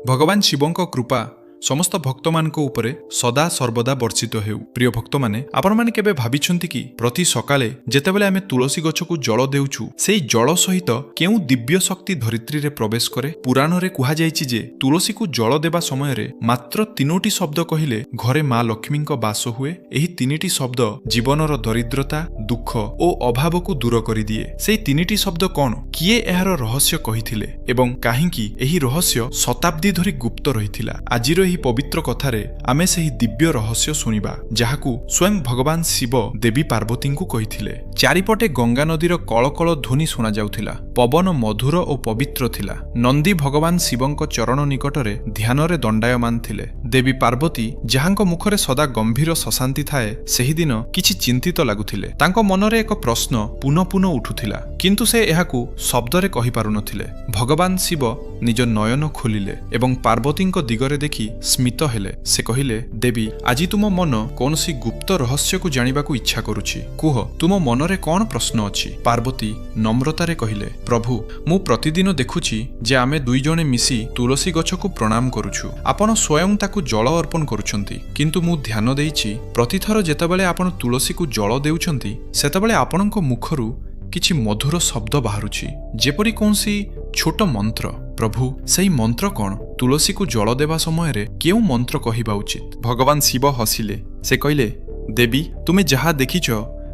ଭଗବାନ ଶିବଙ୍କ କୃପା ସମସ୍ତ ଭକ୍ତମାନଙ୍କ ଉପରେ ସଦା ସର୍ବଦା ବର୍ଷିତ ହେଉ। ପ୍ରିୟ ଭକ୍ତମାନେ, ଆପଣମାନେ କେବେ ଭାବିଛନ୍ତି କି ପ୍ରତି ସକାଳେ ଯେତେବେଳେ ଆମେ ତୁଳସୀ ଗଛକୁ ଜଳ ଦେଉଛୁ, ସେଇ ଜଳ ସହିତ କେଉଁ ଦିବ୍ୟ ଶକ୍ତି ଧରିତ୍ରୀରେ ପ୍ରବେଶ କରେ? ପୁରାଣରେ କୁହାଯାଇଛି ଯେ ତୁଳସୀକୁ ଜଳ ଦେବା ସମୟରେ ମାତ୍ର ତିନୋଟି ଶବ୍ଦ କହିଲେ ଘରେ ମା ଲକ୍ଷ୍ମୀଙ୍କ ବାସ ହୁଏ। ଏହି ତିନିଟି ଶବ୍ଦ ଜୀବନର ଦରିଦ୍ରତା, ଦୁଃଖ ଓ ଅଭାବକୁ ଦୂର କରିଦିଏ। ସେଇ ତିନିଟି ଶବ୍ଦ କ'ଣ? କିଏ ଏହାର ରହସ୍ୟ କହିଥିଲେ ଏବଂ କାହିଁକି ଏହି ରହସ୍ୟ ଶତାବ୍ଦୀ ଧରି ଗୁପ୍ତ ରହିଥିଲା? ଆଜିର ଏହି ପବିତ୍ର କଥାରେ ଆମେ ସେହି ଦିବ୍ୟ ରହସ୍ୟ ଶୁଣିବା, ଯାହାକୁ ସ୍ୱୟଂ ଭଗବାନ ଶିବ ଦେବୀ ପାର୍ବତୀଙ୍କୁ କହିଥିଲେ। ଚାରିପଟେ ଗଙ୍ଗା ନଦୀର କଳକଳ ଧ୍ୱନି ଶୁଣାଯାଉଥିଲା। ପବନ ମଧୁର ଓ ପବିତ୍ର ଥିଲା। ନନ୍ଦୀ ଭଗବାନ ଶିବଙ୍କ ଚରଣ ନିକଟରେ ଧ୍ୟାନରେ ଦଣ୍ଡାୟମାନ ଥିଲେ। ଦେବୀ ପାର୍ବତୀ, ଯାହାଙ୍କ ମୁଖରେ ସଦା ଗମ୍ଭୀର ସଶାନ୍ତି ଥାଏ, ସେହିଦିନ କିଛି ଚିନ୍ତିତ ଲାଗୁଥିଲେ। ତାଙ୍କ ମନରେ ଏକ ପ୍ରଶ୍ନ ପୁନଃ ପୁନଃ ଉଠୁଥିଲା, କିନ୍ତୁ ସେ ଏହାକୁ ଶବ୍ଦରେ କହିପାରୁନଥିଲେ। ଭଗବାନ ଶିବ ନିଜ ନୟନ ଖୋଲିଲେ ଏବଂ ପାର୍ବତୀଙ୍କ ଦିଗରେ ଦେଖି ସ୍ମିତ ହେଲେ। ସେ କହିଲେ, "ଦେବୀ, ଆଜି ତୁମ ମନ କୌଣସି ଗୁପ୍ତ ରହସ୍ୟକୁ ଜାଣିବାକୁ ଇଚ୍ଛା କରୁଛି। କୁହ, ତୁମ ମନରେ କ'ଣ ପ୍ରଶ୍ନ ଅଛି?" ପାର୍ବତୀ ନମ୍ରତାରେ କହିଲେ, "ପ୍ରଭୁ, ମୁଁ ପ୍ରତିଦିନ ଦେଖୁଛି ଯେ ଆମେ ଦୁଇ ଜଣେ ମିଶି ତୁଳସୀ ଗଛକୁ ପ୍ରଣାମ କରୁଛୁ। ଆପଣ ସ୍ୱୟଂ ତାକୁ ଜଳ ଅର୍ପଣ କରୁଛନ୍ତି। କିନ୍ତୁ ମୁଁ ଧ୍ୟାନ ଦେଇଛି, ପ୍ରତିଥର ଯେତେବେଳେ ଆପଣ ତୁଳସୀକୁ ଜଳ ଦେଉଛନ୍ତି, ସେତେବେଳେ ଆପଣଙ୍କ ମୁଖରୁ କିଛି ମଧୁର ଶବ୍ଦ ବାହାରୁଛି, ଯେପରି କୌଣସି ଛୋଟ ମନ୍ତ୍ର। ପ୍ରଭୁ, ସେଇ ମନ୍ତ୍ର କ'ଣ? ତୁଳସୀକୁ ଜଳ ଦେବା ସମୟରେ କେଉଁ ମନ୍ତ୍ର କହିବା ଉଚିତ?" ଭଗବାନ ଶିବ ହସିଲେ। ସେ କହିଲେ, "ଦେବୀ, ତୁମେ ଯାହା ଦେଖିଛ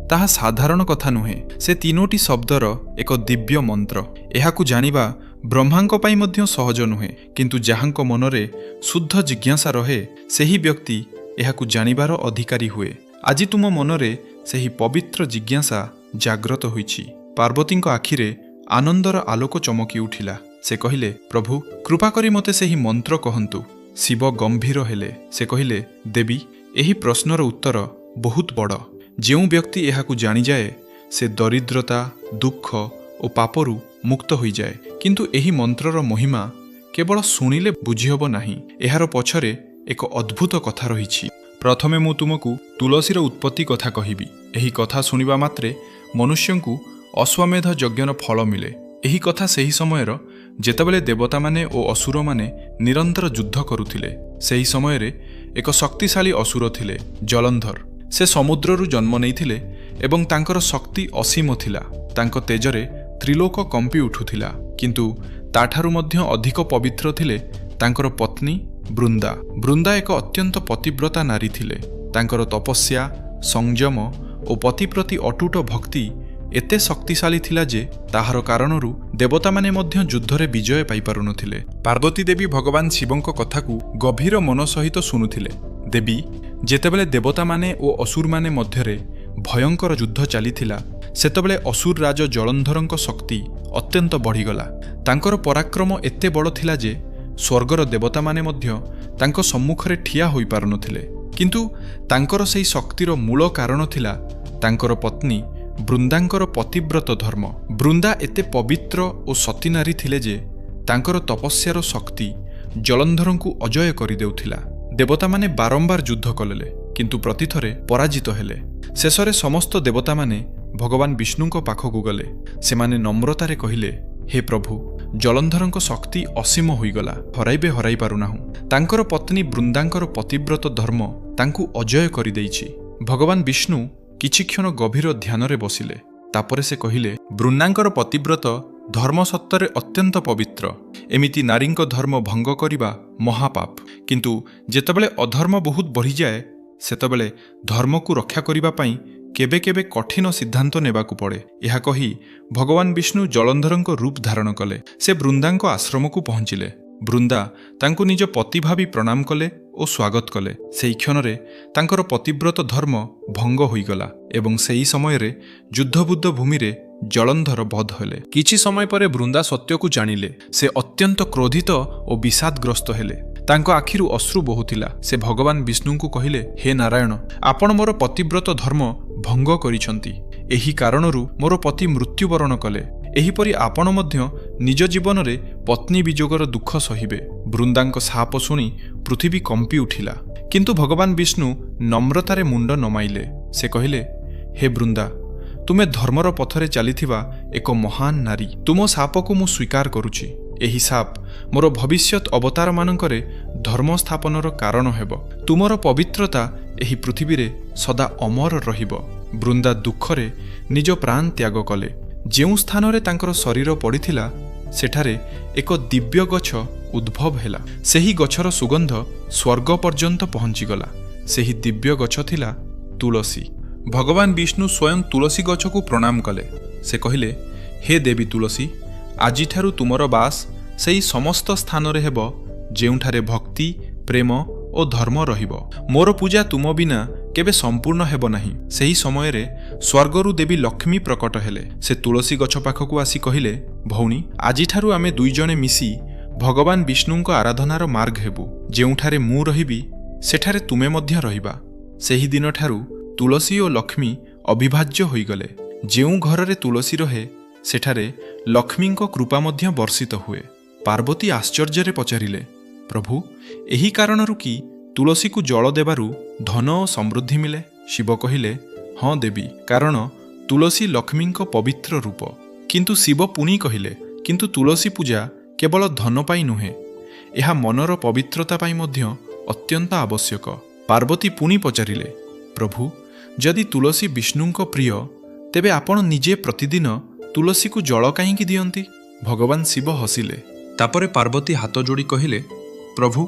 ତାହା ସାଧାରଣ କଥା ନୁହେଁ। ସେ ତିନୋଟି ଶବ୍ଦର ଏକ ଦିବ୍ୟ ମନ୍ତ୍ର। ଏହାକୁ ଜାଣିବା ବ୍ରହ୍ମାଙ୍କ ପାଇଁ ମଧ୍ୟ ସହଜ ନୁହେଁ। କିନ୍ତୁ ଯାହାଙ୍କ ମନରେ ଶୁଦ୍ଧ ଜିଜ୍ଞାସା ରହେ, ସେହି ବ୍ୟକ୍ତି ଏହାକୁ ଜାଣିବାର ଅଧିକାରୀ ହୁଏ। ଆଜି ତୁମ ମନରେ ସେହି ପବିତ୍ର ଜିଜ୍ଞାସା ଜାଗ୍ରତ ହୋଇଛି।" ପାର୍ବତୀଙ୍କ ଆଖିରେ ଆନନ୍ଦର ଆଲୋକ ଚମକି ଉଠିଲା। ସେ କହିଲେ, "ପ୍ରଭୁ, କୃପା କରି ମୋତେ ସେହି ମନ୍ତ୍ର କହନ୍ତୁ।" ଶିବ ଗମ୍ଭୀର ହେଲେ। ସେ କହିଲେ, "ଦେବୀ, ଏହି ପ୍ରଶ୍ନର ଉତ୍ତର ବହୁତ ବଡ଼। ଯେଉଁ ବ୍ୟକ୍ତି ଏହାକୁ ଜାଣିଯାଏ, ସେ ଦରିଦ୍ରତା, ଦୁଃଖ ଓ ପାପରୁ ମୁକ୍ତ ହୋଇଯାଏ। କିନ୍ତୁ ଏହି ମନ୍ତ୍ରର ମହିମା କେବଳ ଶୁଣିଲେ ବୁଝିହେବ ନାହିଁ। ଏହାର ପଛରେ ଏକ ଅଦ୍ଭୁତ କଥା ରହିଛି। ପ୍ରଥମେ ମୁଁ ତୁମକୁ ତୁଳସୀର ଉତ୍ପତ୍ତି କଥା କହିବି। ଏହି କଥା ଶୁଣିବା ମାତ୍ରେ ମନୁଷ୍ୟଙ୍କୁ ଅଶ୍ୱମେଧ ଯଜ୍ଞର ଫଳ ମିଳେ। ଏହି କଥା ସେହି ସମୟର, ଯେତେବେଳେ ଦେବତାମାନେ ଓ ଅସୁରମାନେ ନିରନ୍ତର ଯୁଦ୍ଧ କରୁଥିଲେ। ସେହି ସମୟରେ ଏକ ଶକ୍ତିଶାଳୀ ଅସୁର ଥିଲେ, ଜଳନ୍ଧର। ସେ ସମୁଦ୍ରରୁ ଜନ୍ମ ନେଇଥିଲେ ଏବଂ ତାଙ୍କର ଶକ୍ତି ଅସୀମ ଥିଲା। ତାଙ୍କ ତେଜରେ ତ୍ରିଲୋକ କମ୍ପି ଉଠୁଥିଲା। କିନ୍ତୁ ତାଠାରୁ ମଧ୍ୟ ଅଧିକ ପବିତ୍ର ଥିଲେ ତାଙ୍କର ପତ୍ନୀ ବୃନ୍ଦା। ବୃନ୍ଦା ଏକ ଅତ୍ୟନ୍ତ ପତିବ୍ରତା ନାରୀ ଥିଲେ। ତାଙ୍କର ତପସ୍ୟା, ସଂଯମ ଓ ପତି ପ୍ରତି ଅଟୁଟ ଭକ୍ତି ଏତେ ଶକ୍ତିଶାଳୀ ଥିଲା ଯେ ତାହାର କାରଣରୁ ଦେବତାମାନେ ମଧ୍ୟ ଯୁଦ୍ଧରେ ବିଜୟ ପାଇପାରୁନଥିଲେ। ପାର୍ବତୀ ଦେବୀ ଭଗବାନ ଶିବଙ୍କ କଥାକୁ ଗଭୀର ମନ ସହିତ ଶୁଣୁଥିଲେ। ଦେବୀ, ଯେତେବେଳେ ଦେବତାମାନେ ଓ ଅସୁରମାନେ ମଧ୍ୟରେ ଭୟଙ୍କର ଯୁଦ୍ଧ ଚାଲିଥିଲା, ସେତେବେଳେ ଅସୁର ରାଜ ଜଳନ୍ଧରଙ୍କ ଶକ୍ତି ଅତ୍ୟନ୍ତ ବଢ଼ିଗଲା। ତାଙ୍କର ପରାକ୍ରମ ଏତେ ବଡ଼ ଥିଲା ଯେ ସ୍ୱର୍ଗର ଦେବତାମାନେ ମଧ୍ୟ ତାଙ୍କ ସମ୍ମୁଖରେ ଠିଆ ହୋଇପାରୁନଥିଲେ। କିନ୍ତୁ ତାଙ୍କର ସେହି ଶକ୍ତିର ମୂଳ କାରଣ ଥିଲା ତାଙ୍କର ପତ୍ନୀ ବୃନ୍ଦାଙ୍କର ପତିବ୍ରତ ଧର୍ମ। ବୃନ୍ଦା ଏତେ ପବିତ୍ର ଓ ସତୀ ନାରୀ ଥିଲେ ଯେ ତାଙ୍କର ତପସ୍ୟାର ଶକ୍ତି ଜଳନ୍ଧରଙ୍କୁ ଅଜୟ କରିଦେଉଥିଲା। ଦେବତାମାନେ ବାରମ୍ବାର ଯୁଦ୍ଧ କଲେ, କିନ୍ତୁ ପ୍ରତିଥରେ ପରାଜିତ ହେଲେ। ଶେଷରେ ସମସ୍ତ ଦେବତାମାନେ ଭଗବାନ ବିଷ୍ଣୁଙ୍କ ପାଖକୁ ଗଲେ। ସେମାନେ ନମ୍ରତାରେ କହିଲେ, "ହେ ପ୍ରଭୁ, ଜଳନ୍ଧରଙ୍କ ଶକ୍ତି ଅସୀମ ହୋଇଗଲା। ହରାଇବେ ହରାଇ ପାରୁନାହୁଁ। ତାଙ୍କର ପତ୍ନୀ ବୃନ୍ଦାଙ୍କର ପତିବ୍ରତ ଧର୍ମ ତାଙ୍କୁ ଅଜୟ କରିଦେଇଛି।" ଭଗବାନ ବିଷ୍ଣୁ କିଛି କ୍ଷଣ ଗଭୀର ଧ୍ୟାନରେ ବସିଲେ। ତାପରେ ସେ କହିଲେ, "ବୃନ୍ଦାଙ୍କର ପତିବ୍ରତ ଧର୍ମ ସତ୍ୟରେ ଅତ୍ୟନ୍ତ ପବିତ୍ର। ଏମିତି ନାରୀଙ୍କ ଧର୍ମ ଭଙ୍ଗ କରିବା ମହାପାପ। କିନ୍ତୁ ଯେତେବେଳେ ଅଧର୍ମ ବହୁତ ବଢ଼ିଯାଏ, ସେତେବେଳେ ଧର୍ମକୁ ରକ୍ଷା କରିବା ପାଇଁ କେବେ କେବେ କଠିନ ସିଦ୍ଧାନ୍ତ ନେବାକୁ ପଡ଼େ।" ଏହା କହି ଭଗବାନ ବିଷ୍ଣୁ ଜଳନ୍ଧରଙ୍କ ରୂପ ଧାରଣ କଲେ। ସେ ବୃନ୍ଦାଙ୍କ ଆଶ୍ରମକୁ ପହଞ୍ଚିଲେ। ବୃନ୍ଦା ତାଙ୍କୁ ନିଜ ପତି ଭାବି ପ୍ରଣାମ କଲେ ଓ ସ୍ୱାଗତ କଲେ। ସେହି କ୍ଷଣରେ ତାଙ୍କର ପତିବ୍ରତ ଧର୍ମ ଭଙ୍ଗ ହୋଇଗଲା ଏବଂ ସେହି ସମୟରେ ଯୁଦ୍ଧବୁଦ୍ଧ ଭୂମିରେ ଜଳନ୍ଧର ବଧ ହେଲେ। କିଛି ସମୟ ପରେ ବୃନ୍ଦା ସତ୍ୟକୁ ଜାଣିଲେ। ସେ ଅତ୍ୟନ୍ତ କ୍ରୋଧିତ ଓ ବିଷାଦଗ୍ରସ୍ତ ହେଲେ। ତାଙ୍କ ଆଖିରୁ ଅଶ୍ରୁ ବହୁଥିଲା। ସେ ଭଗବାନ ବିଷ୍ଣୁଙ୍କୁ କହିଲେ, "ହେ ନାରାୟଣ, ଆପଣ ମୋର ପତିବ୍ରତ ଧର୍ମ ଭଙ୍ଗ କରିଛନ୍ତି। ଏହି କାରଣରୁ ମୋର ପତି ମୃତ୍ୟୁବରଣ କଲେ। ଏହିପରି ଆପଣ ମଧ୍ୟ ନିଜ ଜୀବନରେ ପତ୍ନୀ ବିଯୋଗର ଦୁଃଖ ସହିବେ।" ବୃନ୍ଦାଙ୍କ ଶାପ ଶୁଣି ପୃଥିବୀ କମ୍ପି ଉଠିଲା। କିନ୍ତୁ ଭଗବାନ ବିଷ୍ଣୁ ନମ୍ରତାରେ ମୁଣ୍ଡ ନମାଇଲେ। ସେ କହିଲେ, "ହେ ବୃନ୍ଦା, ତୁମେ ଧର୍ମର ପଥରେ ଚାଲିଥିବା ଏକ ମହାନ ନାରୀ। ତୁମ ଶାପକୁ ମୁଁ ସ୍ୱୀକାର କରୁଛି। ଏହି ଶାପ ମୋର ଭବିଷ୍ୟତ ଅବତାରମାନଙ୍କରେ ଧର୍ମ ସ୍ଥାପନର କାରଣ ହେବ। ତୁମର ପବିତ୍ରତା ଏହି ପୃଥିବୀରେ ସଦା ଅମର ରହିବ। ବୃନ୍ଦା ଦୁଃଖରେ ନିଜ ପ୍ରାଣ ତ୍ୟାଗ କଲେ। ଯେଉଁ ସ୍ଥାନରେ ତାଙ୍କର ଶରୀର ପଡ଼ିଥିଲା, ସେଠାରେ ଏକ ଦିବ୍ୟ ଗଛ ଉଦ୍ଭବ ହେଲା। ସେହି ଗଛର ସୁଗନ୍ଧ ସ୍ୱର୍ଗ ପର୍ଯ୍ୟନ୍ତ ପହଞ୍ଚିଗଲା। ସେହି ଦିବ୍ୟ ଗଛ ଥିଲା ତୁଳସୀ। ଭଗବାନ ବିଷ୍ଣୁ ସ୍ୱୟଂ ତୁଳସୀ ଗଛକୁ ପ୍ରଣାମ କଲେ। ସେ କହିଲେ, ହେ ଦେବୀ ତୁଳସୀ, ଆଜିଠାରୁ ତୁମର ବାସ ସେହି ସମସ୍ତ ସ୍ଥାନରେ ହେବ ଯେଉଁଠାରେ ଭକ୍ତି, ପ୍ରେମ ଓ ଧର୍ମ ରହିବ। ମୋର ପୂଜା ତୁମ ବିନା କେବେ ସମ୍ପୂର୍ଣ୍ଣ ହେବ ନାହିଁ। ସେହି ସମୟରେ ସ୍ୱର୍ଗରୁ ଦେବୀ ଲକ୍ଷ୍ମୀ ପ୍ରକଟ ହେଲେ। ସେ ତୁଳସୀ ଗଛ ପାଖକୁ ଆସି କହିଲେ, ଭଉଣୀ, ଆଜିଠାରୁ ଆମେ ଦୁଇଜଣେ ମିଶି ଭଗବାନ ବିଷ୍ଣୁଙ୍କ ଆରାଧନାର ମାର୍ଗ ହେବୁ। ଯେଉଁଠାରେ ମୁଁ ରହିବି, ସେଠାରେ ତୁମେ ମଧ୍ୟ ରହିବା। ସେହିଦିନଠାରୁ ତୁଳସୀ ଓ ଲକ୍ଷ୍ମୀ ଅବିଭାଜ୍ୟ ହୋଇଗଲେ। ଯେଉଁ ଘରରେ ତୁଳସୀ ରହେ, ସେଠାରେ ଲକ୍ଷ୍ମୀଙ୍କ କୃପା ମଧ୍ୟ ବର୍ଷିତ ହୁଏ। ପାର୍ବତୀ ଆଶ୍ଚର୍ଯ୍ୟରେ ପଚାରିଲେ, ପ୍ରଭୁ, ଏହି କାରଣରୁ କି ତୁଳସୀକୁ ଜଳ ଦେବାରୁ ଧନ ଓ ସମୃଦ୍ଧି ମିଳେ? ଶିବ କହିଲେ, ହଁ ଦେବୀ, କାରଣ ତୁଳସୀ ଲକ୍ଷ୍ମୀଙ୍କ ପବିତ୍ର ରୂପ। କିନ୍ତୁ ଶିବ ପୁଣି କହିଲେ, କିନ୍ତୁ ତୁଳସୀ ପୂଜା କେବଳ ଧନ ପାଇଁ ନୁହେଁ, ଏହା ମନର ପବିତ୍ରତା ପାଇଁ ମଧ୍ୟ ଅତ୍ୟନ୍ତ ଆବଶ୍ୟକ। ପାର୍ବତୀ ପୁଣି ପଚାରିଲେ, ପ୍ରଭୁ, ଯଦି ତୁଳସୀ ବିଷ୍ଣୁଙ୍କ ପ୍ରିୟ, ତେବେ ଆପଣ ନିଜେ ପ୍ରତିଦିନ ତୁଳସୀକୁ ଜଳ କାହିଁକି ଦିଅନ୍ତି? ଭଗବାନ ଶିବ ହସିଲେ। ତାପରେ ପାର୍ବତୀ ହାତ ଯୋଡ଼ି କହିଲେ, ପ୍ରଭୁ,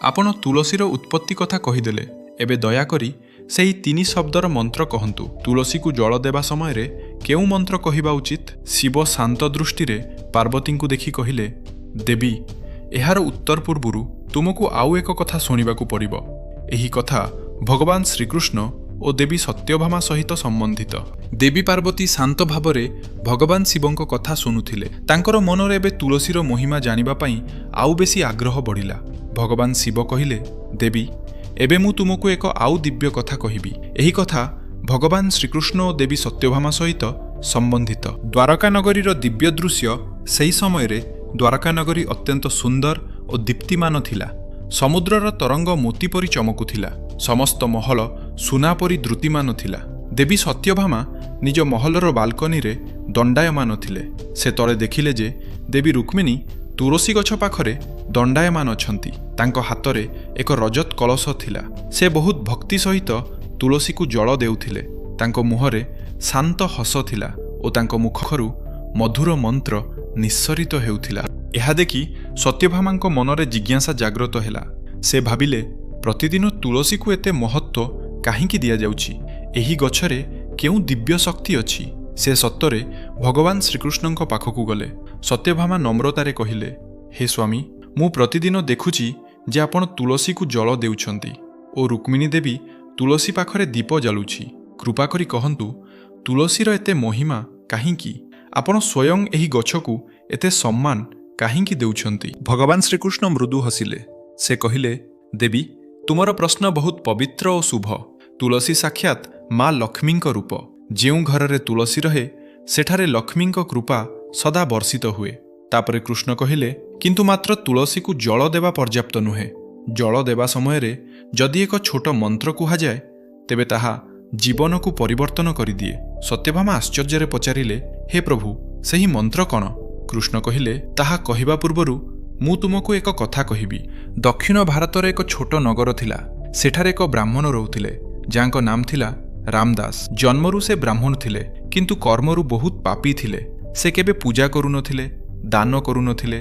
ଆପଣ ତୁଳସୀର ଉତ୍ପତ୍ତି କଥା କହିଦେଲେ। ଏବେ ଦୟାକରି ସେହି ତିନି ଶବ୍ଦର ମନ୍ତ୍ର କହନ୍ତୁ। ତୁଳସୀକୁ ଜଳ ଦେବା ସମୟରେ କେଉଁ ମନ୍ତ୍ର କହିବା ଉଚିତ? ଶିବ ଶାନ୍ତ ଦୃଷ୍ଟିରେ ପାର୍ବତୀଙ୍କୁ ଦେଖି କହିଲେ, ଦେବୀ, ଏହାର ଉତ୍ତର ପୂର୍ବରୁ ତୁମକୁ ଆଉ ଏକ କଥା ଶୁଣିବାକୁ ପଡ଼ିବ। ଏହି କଥା ଭଗବାନ ଶ୍ରୀକୃଷ୍ଣ ଓ ଦେବୀ ସତ୍ୟଭାମା ସହିତ ସମ୍ବନ୍ଧିତ। ଦେବୀ ପାର୍ବତୀ ଶାନ୍ତ ଭାବରେ ଭଗବାନ ଶିବଙ୍କ କଥା ଶୁଣୁଥିଲେ। ତାଙ୍କର ମନରେ ଏବେ ତୁଳସୀର ମହିମା ଜାଣିବା ପାଇଁ ଆଉ ବେଶୀ ଆଗ୍ରହ ବଢ଼ିଲା। ଭଗବାନ ଶିବ କହିଲେ, ଦେବୀ, ଏବେ ମୁଁ ତୁମକୁ ଏକ ଆଉ ଦିବ୍ୟ କଥା କହିବି। ଏହି କଥା ଭଗବାନ ଶ୍ରୀକୃଷ୍ଣ ଓ ଦେବୀ ସତ୍ୟଭାମା ସହିତ ସମ୍ବନ୍ଧିତ। ଦ୍ୱାରକା ନଗରୀର ଦିବ୍ୟ ଦୃଶ୍ୟ। ସେହି ସମୟରେ ଦ୍ୱାରକା ନଗରୀ ଅତ୍ୟନ୍ତ ସୁନ୍ଦର ଓ ଦୀପ୍ତିମାନ ଥିଲା। ସମୁଦ୍ରର ତରଙ୍ଗ ମୋତି ପରି ଚମକୁଥିଲା। ସମସ୍ତ ମହଲ ସୁନା ପରି ଦ୍ୟୁତିମାନ ଥିଲା। ଦେବୀ ସତ୍ୟଭାମା ନିଜ ମହଲର ବାଲକନିରେ ଦଣ୍ଡାୟମାନ ଥିଲେ। ସେ ତଳେ ଦେଖିଲେ ଯେ ଦେବୀ ରୁକ୍ମିଣୀ ତୁଳସୀ ଗଛ ପାଖରେ ଦଣ୍ଡାୟମାନ ଅଛନ୍ତି। ତାଙ୍କ ହାତରେ ଏକ ରଜତ କଳସ ଥିଲା। ସେ ବହୁତ ଭକ୍ତି ସହିତ ତୁଳସୀକୁ ଜଳ ଦେଉଥିଲେ। ତାଙ୍କ ମୁହଁରେ ଶାନ୍ତ ହସ ଥିଲା ଓ ତାଙ୍କ ମୁଖରୁ ମଧୁର ମନ୍ତ୍ର ନିଃସରିତ ହେଉଥିଲା। ଏହା ଦେଖି ସତ୍ୟଭାମାଙ୍କ ମନରେ ଜିଜ୍ଞାସା ଜାଗ୍ରତ ହେଲା। ସେ ଭାବିଲେ, ପ୍ରତିଦିନ ତୁଳସୀକୁ ଏତେ ମହତ୍ତ୍ୱ କାହିଁକି ଦିଆଯାଉଛି? ଏହି ଗଛରେ କେଉଁ ଦିବ୍ୟ ଶକ୍ତି ଅଛି? ସେ ସତରେ ଭଗବାନ ଶ୍ରୀକୃଷ୍ଣଙ୍କ ପାଖକୁ ଗଲେ। ସତ୍ୟଭାମା ନମ୍ରତାରେ କହିଲେ, ହେ ସ୍ୱାମୀ, ମୁଁ ପ୍ରତିଦିନ ଦେଖୁଛି ଯେ ଆପଣ ତୁଳସୀକୁ ଜଳ ଦେଉଛନ୍ତି ଓ ରୁକ୍ମିଣୀ ଦେବୀ ତୁଳସୀ ପାଖରେ ଦୀପ ଜାଳୁଛି। କୃପା କରି କହନ୍ତୁ, ତୁଳସୀର ଏତେ ମହିମା କାହିଁକି? ଆପଣ ସ୍ୱୟଂ ଏହି ଗଛକୁ ଏତେ ସମ୍ମାନ କାହିଁକି ଦେଉଛନ୍ତି? ଭଗବାନ ଶ୍ରୀକୃଷ୍ଣ ମୃଦୁ ହସିଲେ। ସେ କହିଲେ, ଦେବୀ, ତୁମର ପ୍ରଶ୍ନ ବହୁତ ପବିତ୍ର ଓ ଶୁଭ। ତୁଳସୀ ସାକ୍ଷାତ ମା ଲକ୍ଷ୍ମୀଙ୍କ ରୂପ। ଯେଉଁ ଘରରେ ତୁଳସୀ ରହେ, ସେଠାରେ ଲକ୍ଷ୍ମୀଙ୍କ କୃପା ସଦା ବର୍ଷିତ ହୁଏ। ତାପରେ କୃଷ୍ଣ କହିଲେ, କିନ୍ତୁ ମାତ୍ର ତୁଳସୀକୁ ଜଳ ଦେବା ପର୍ଯ୍ୟାପ୍ତ ନୁହେଁ। ଜଳ ଦେବା ସମୟରେ ଯଦି ଏକ ଛୋଟ ମନ୍ତ୍ର କୁହାଯାଏ, ତେବେ ତାହା ଜୀବନକୁ ପରିବର୍ତ୍ତନ କରିଦିଏ। ସତ୍ୟଭାମା ଆଶ୍ଚର୍ଯ୍ୟରେ ପଚାରିଲେ, ହେ ପ୍ରଭୁ, ସେହି ମନ୍ତ୍ର କ'ଣ? କୃଷ୍ଣ କହିଲେ, ତାହା କହିବା ପୂର୍ବରୁ ମୁଁ ତୁମକୁ ଏକ କଥା କହିବି। ଦକ୍ଷିଣ ଭାରତରେ ଏକ ଛୋଟ ନଗର ଥିଲା। ସେଠାରେ ଏକ ବ୍ରାହ୍ମଣ ରହୁଥିଲେ, ଯାହାଙ୍କ ନାମ ଥିଲା ରାମଦାସ। ଜନ୍ମରୁ ସେ ବ୍ରାହ୍ମଣ ଥିଲେ, କିନ୍ତୁ କର୍ମରୁ ବହୁତ ପାପୀ ଥିଲେ। ସେ କେବେ ପୂଜା କରୁନଥିଲେ, ଦାନ କରୁନଥିଲେ,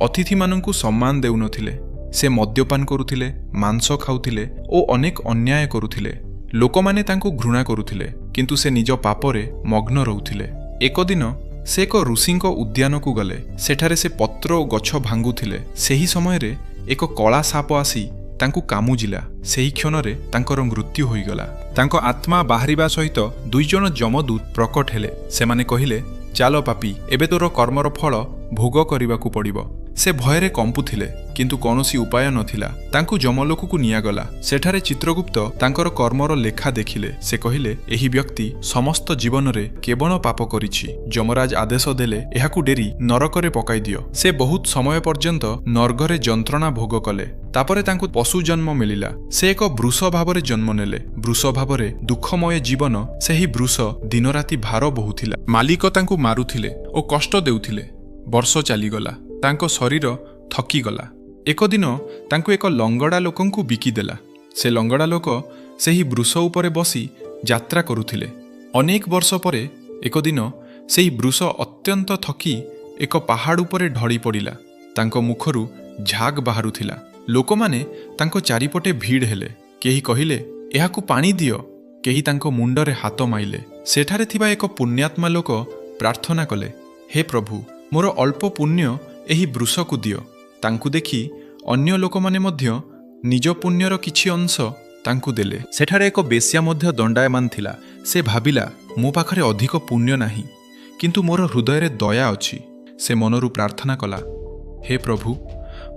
ଅତିଥିମାନଙ୍କୁ ସମ୍ମାନ ଦେଉନଥିଲେ। ସେ ମଦ୍ୟପାନ କରୁଥିଲେ, ମାଂସ ଖାଉଥିଲେ ଓ ଅନେକ ଅନ୍ୟାୟ କରୁଥିଲେ। ଲୋକମାନେ ତାଙ୍କୁ ଘୃଣା କରୁଥିଲେ, କିନ୍ତୁ ସେ ନିଜ ପାପରେ ମଗ୍ନ ରହୁଥିଲେ। ଏକ ଦିନ ସେ ଏକ ଋଷିଙ୍କ ଉଦ୍ୟାନକୁ ଗଲେ। ସେଠାରେ ସେ ପତ୍ର ଓ ଗଛ ଭାଙ୍ଗୁଥିଲେ। ସେହି ସମୟରେ ଏକ କଳା ସାପ ଆସି ତାଙ୍କୁ କାମୁଡ଼ିଲା। ସେହି କ୍ଷଣରେ ତାଙ୍କର ମୃତ୍ୟୁ ହୋଇଗଲା। ତାଙ୍କ ଆତ୍ମା ବାହାରିବା ସହିତ ଦୁଇଜଣ ଯମଦୂତ ପ୍ରକଟ ହେଲେ। ସେମାନେ କହିଲେ, ଚାଲ ପାପୀ, ଏବେ ତୋର କର୍ମର ଫଳ ଭୋଗ କରିବାକୁ ପଡ଼ିବ। ସେ ଭୟରେ କମ୍ପୁଥିଲେ, କିନ୍ତୁ କୌଣସି ଉପାୟ ନଥିଲା। ତାଙ୍କୁ ଯମଲୋକକୁ ନିଆଗଲା। ସେଠାରେ ଚିତ୍ରଗୁପ୍ତ ତାଙ୍କର କର୍ମର ଲେଖା ଦେଖିଲେ। ସେ କହିଲେ, ଏହି ବ୍ୟକ୍ତି ସମସ୍ତ ଜୀବନରେ କେବଳ ପାପ କରିଛି। ଯମରାଜ ଆଦେଶ ଦେଲେ, ଏହାକୁ ଡେରି ନରକରେ ପକାଇ ଦିଅ। ସେ ବହୁତ ସମୟ ପର୍ଯ୍ୟନ୍ତ ନର୍ଗରେ ଯନ୍ତ୍ରଣା ଭୋଗ କଲେ। ତାପରେ ତାଙ୍କୁ ପଶୁ ଜନ୍ମ ମିଳିଲା। ସେ ଏକ ବୃଷ ଭାବରେ ଜନ୍ମ ନେଲେ। ବୃଷ ଭାବରେ ଦୁଃଖମୟ ଜୀବନ। ସେହି ବୃଷ ଦିନରାତି ଭାର ବୋହୁଥିଲା। ମାଲିକ ତାଙ୍କୁ ମାରୁଥିଲେ ଓ କଷ୍ଟ ଦେଉଥିଲେ। ବର୍ଷ ଚାଲିଗଲା। ତାଙ୍କ ଶରୀର ଥକିଗଲା। ଏକ ଦିନ ତାଙ୍କୁ ଏକ ଲଙ୍ଗଡ଼ା ଲୋକଙ୍କୁ ବିକିଦେଲା। ସେ ଲଙ୍ଗଡ଼ା ଲୋକ ସେହି ବୃଷ ଉପରେ ବସି ଯାତ୍ରା କରୁଥିଲେ। ଅନେକ ବର୍ଷ ପରେ ଏକ ଦିନ ସେହି ବୃଷ ଅତ୍ୟନ୍ତ ଥକି ଏକ ପାହାଡ଼ ଉପରେ ଢଳି ପଡ଼ିଲା। ତାଙ୍କ ମୁଖରୁ ଝାଗ ବାହାରୁଥିଲା। ଲୋକମାନେ ତାଙ୍କ ଚାରିପଟେ ଭିଡ଼ ହେଲେ। କେହି କହିଲେ, ଏହାକୁ ପାଣି ଦିଅ। କେହି ତାଙ୍କ ମୁଣ୍ଡରେ ହାତ ମାଇଲେ। ସେଠାରେ ଥିବା ଏକ ପୁଣ୍ୟାତ୍ମା ଲୋକ ପ୍ରାର୍ଥନା କଲେ, ହେ ପ୍ରଭୁ, ମୋର ଅଳ୍ପ ପୁଣ୍ୟ ଏହି ବୃଷକୁ ଦିଅ। ତାଙ୍କୁ ଦେଖି ଅନ୍ୟ ଲୋକମାନେ ମଧ୍ୟ ନିଜ ପୁଣ୍ୟର କିଛି ଅଂଶ ତାଙ୍କୁ ଦେଲେ। ସେଠାରେ ଏକ ବେଶ୍ୟା ମଧ୍ୟ ଦଣ୍ଡାୟମାନ ଥିଲା। ସେ ଭାବିଲା, ମୋ ପାଖରେ ଅଧିକ ପୁଣ୍ୟ ନାହିଁ, କିନ୍ତୁ ମୋର ହୃଦୟରେ ଦୟା ଅଛି। ସେ ମନରୁ ପ୍ରାର୍ଥନା କଲା, ହେ ପ୍ରଭୁ,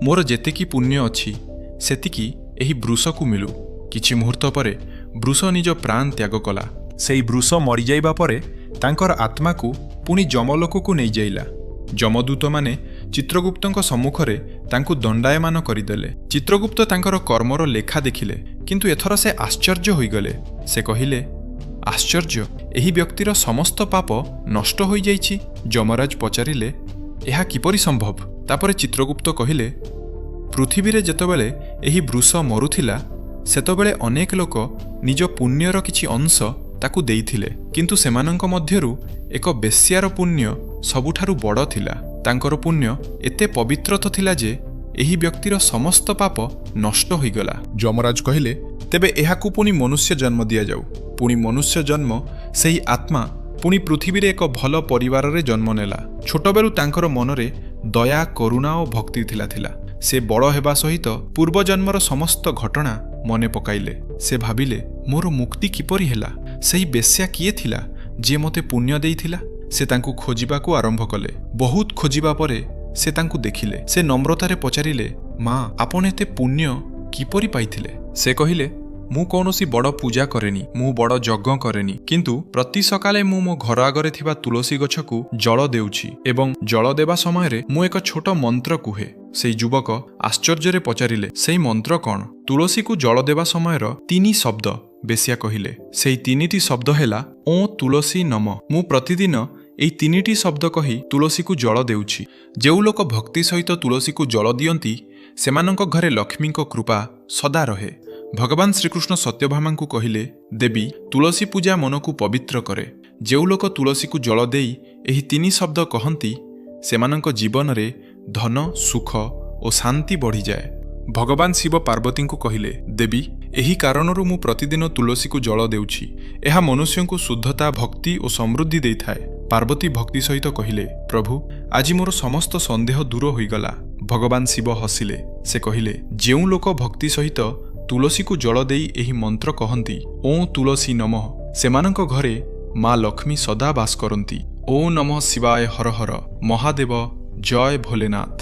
ମୋର ଯେତିକି ପୁଣ୍ୟ ଅଛି ସେତିକି ଏହି ବୃଷକୁ ମିଳୁ। କିଛି ମୁହୂର୍ତ୍ତ ପରେ ବୃଷ ନିଜ ପ୍ରାଣ ତ୍ୟାଗ କଲା। ସେହି ବୃଷ ମରିଯାଇବା ପରେ ତାଙ୍କର ଆତ୍ମାକୁ ପୁଣି ଯମଲୋକକୁ ନେଇଯାଇଲା। ଯମଦୂତମାନେ ଚିତ୍ରଗୁପ୍ତଙ୍କ ସମ୍ମୁଖରେ ତାଙ୍କୁ ଦଣ୍ଡାୟମାନ କରିଦେଲେ। ଚିତ୍ରଗୁପ୍ତ ତାଙ୍କର କର୍ମର ଲେଖା ଦେଖିଲେ, କିନ୍ତୁ ଏଥର ସେ ଆଶ୍ଚର୍ଯ୍ୟ ହୋଇଗଲେ। ସେ କହିଲେ, ଆଶ୍ଚର୍ଯ୍ୟ, ଏହି ବ୍ୟକ୍ତିର ସମସ୍ତ ପାପ ନଷ୍ଟ ହୋଇଯାଇଛି। ଯମରାଜ ପଚାରିଲେ, ଏହା କିପରି ସମ୍ଭବ? ତାପରେ ଚିତ୍ରଗୁପ୍ତ କହିଲେ, ପୃଥିବୀରେ ଯେତେବେଳେ ଏହି ବୃଷ ମରୁଥିଲା, ସେତେବେଳେ ଅନେକ ଲୋକ ନିଜ ପୁଣ୍ୟର କିଛି ଅଂଶ ତାକୁ ଦେଇଥିଲେ, କିନ୍ତୁ ସେମାନଙ୍କ ମଧ୍ୟରୁ ଏକ ବେଶ୍ୟାର ପୁଣ୍ୟ ସବୁଠାରୁ ବଡ଼ ଥିଲା। ତାଙ୍କର ପୁଣ୍ୟ ଏତେ ପବିତ୍ର ଥିଲା ଯେ ଏହି ବ୍ୟକ୍ତିର ସମସ୍ତ ପାପ ନଷ୍ଟ ହୋଇଗଲା। ଯମରାଜ କହିଲେ, ତେବେ ଏହାକୁ ପୁଣି ମନୁଷ୍ୟ ଜନ୍ମ ଦିଆଯାଉ। ପୁଣି ମନୁଷ୍ୟ ଜନ୍ମ ସେହି ଆତ୍ମା ପୁଣି ପୃଥିବୀରେ ଏକ ଭଲ ପରିବାରରେ ଜନ୍ମ ନେଲା। ଛୋଟବେଳୁ ତାଙ୍କର ମନରେ ଦୟା, କରୁଣା ଓ ଭକ୍ତି ଥିଲା। ସେ ବଡ଼ ହେବା ସହିତ ପୂର୍ବଜନ୍ମର ସମସ୍ତ ଘଟଣା ମନେ ପକାଇଲେ। ସେ ଭାବିଲେ, ମୋର ମୁକ୍ତି କିପରି ହେଲା? ସେହି ବେଶ୍ୟା କିଏ ଥିଲା ଯିଏ ମୋତେ ପୁଣ୍ୟ ଦେଇଥିଲା? ସେ ତାଙ୍କୁ ଖୋଜିବାକୁ ଆରମ୍ଭ କଲେ। ବହୁତ ଖୋଜିବା ପରେ ସେ ତାଙ୍କୁ ଦେଖିଲେ। ସେ ନମ୍ରତାରେ ପଚାରିଲେ, ମା, ଆପଣ ଏତେ ପୁଣ୍ୟ କିପରି ପାଇଥିଲେ? ସେ କହିଲେ, ମୁଁ କୌଣସି ବଡ଼ ପୂଜା କରେନି, ମୁଁ ବଡ଼ ଯଜ୍ଞ କରେନି, କିନ୍ତୁ ପ୍ରତି ସକାଳେ ମୁଁ ମୋ ଘର ଆଗରେ ଥିବା ତୁଳସୀ ଗଛକୁ ଜଳ ଦେଉଛି ଏବଂ ଜଳ ଦେବା ସମୟରେ ମୁଁ ଏକ ଛୋଟ ମନ୍ତ୍ର କୁହେ। ସେଇ ଯୁବକ ଆଶ୍ଚର୍ଯ୍ୟରେ ପଚାରିଲେ, ସେଇ ମନ୍ତ୍ର କ'ଣ? ତୁଳସୀକୁ ଜଳ ଦେବା ସମୟର ତିନି ଶବ୍ଦ, ବେଶ୍ୟା କହିଲେ। ସେଇ ତିନିଟି ଶବ୍ଦ ହେଲା, ଓଁ ତୁଳସୀ ନମ। ମୁଁ ପ୍ରତିଦିନ ଏଇ ତିନିଟି ଶବ୍ଦ କହି ତୁଳସୀକୁ ଜଳ ଦେଉଛି। ଯେଉଁ ଲୋକ ଭକ୍ତି ସହିତ ତୁଳସୀକୁ ଜଳ ଦିଅନ୍ତି, ସେମାନଙ୍କ ଘରେ ଲକ୍ଷ୍ମୀଙ୍କ କୃପା ସଦା ରହେ। ଭଗବାନ ଶ୍ରୀକୃଷ୍ଣ ସତ୍ୟଭାମାଙ୍କୁ କହିଲେ, ଦେବୀ, ତୁଳସୀ ପୂଜା ମନକୁ ପବିତ୍ର କରେ। ଯେଉଁ ଲୋକ ତୁଳସୀକୁ ଜଳ ଦେଇ ଏହି ତିନି ଶବ୍ଦ କହନ୍ତି, ସେମାନଙ୍କ ଜୀବନରେ ଧନ, ସୁଖ ଓ ଶାନ୍ତି ବଢ଼ିଯାଏ। ଭଗବାନ ଶିବ ପାର୍ବତୀଙ୍କୁ କହିଲେ, ଦେବୀ, ଏହି କାରଣରୁ ମୁଁ ପ୍ରତିଦିନ ତୁଳସୀକୁ ଜଳ ଦେଉଛି। ଏହା ମନୁଷ୍ୟଙ୍କୁ ଶୁଦ୍ଧତା, ଭକ୍ତି ଓ ସମୃଦ୍ଧି ଦେଇଥାଏ। ପାର୍ବତୀ ଭକ୍ତି ସହିତ କହିଲେ, ପ୍ରଭୁ, ଆଜି ମୋର ସମସ୍ତ ସନ୍ଦେହ ଦୂର ହୋଇଗଲା। ଭଗବାନ ଶିବ ହସିଲେ। ସେ କହିଲେ, ଯେଉଁ ଲୋକ ଭକ୍ତି ସହିତ ତୁଳସୀକୁ ଜଳ ଦେଇ ଏହି ମନ୍ତ୍ର କହନ୍ତି, ଓଁ ତୁଳସୀ ନମଃ, ସେମାନଙ୍କ ଘରେ ମା ଲକ୍ଷ୍ମୀ ସଦା ବାସ କରନ୍ତି। ଓଁ ନମଃ ଶିବାୟ, ହର ହର ମହାଦେବ, ଜୟ ଭୋଲେନାଥ।